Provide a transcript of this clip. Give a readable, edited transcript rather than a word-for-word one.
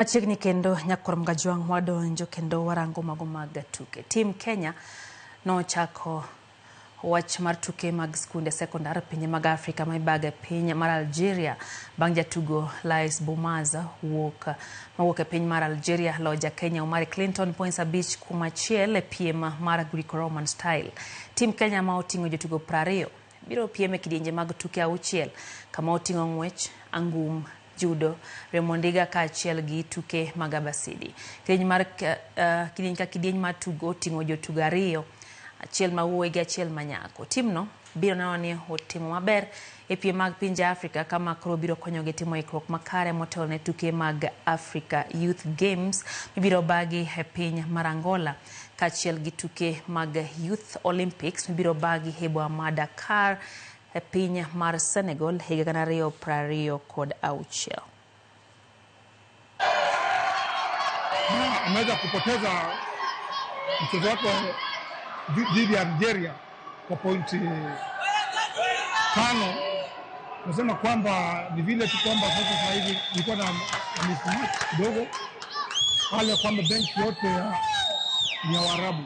Machiegni kendo nyakwar Mgajwang' wadonjo kendo warango mago mag tuke. Team Kenya nochako wach mar tuke mag skunde sekondar pinje mag Afrika ma ibago e piny mar Algeria bang' jatugo Lais Boumaza mawuok e piny mar Algeria loyo ja Kenya Omari Clinton points 5-1 e piem mar Greco-Roman style. Team Kenya ma oting'o jotugo 20 biro piem e kidienje mag tuke 6 kama oting'o ng'wech, angum, judo, riembo ndiga kaachiel gi tuke mag abasidi. Kidieny ka kidieny mar tugo oting'o jotugo 2, achiel ma wuoyi gi achiel ma nyako. Timno biro neno ni otimo maber e piem mag pinje Afrika kama koro biro konyogi timo ikruok makare motelo ne tuke mag Africa Youth Games mibiro bagi e piny mar Angola kaachiel gi tuke mag Youth Olympics mibiro bagi e boma ma Dakar e piny mar Senegal higa 2026. Ameweza kupoteza mchezo wake dhidi ya Algeria kwa pointi 5. Nasema kwamba ni vile tu kwamba sasa hivi nilikuwa na mismatch kidogo pale kwamba benchi yote ni ya Waarabu.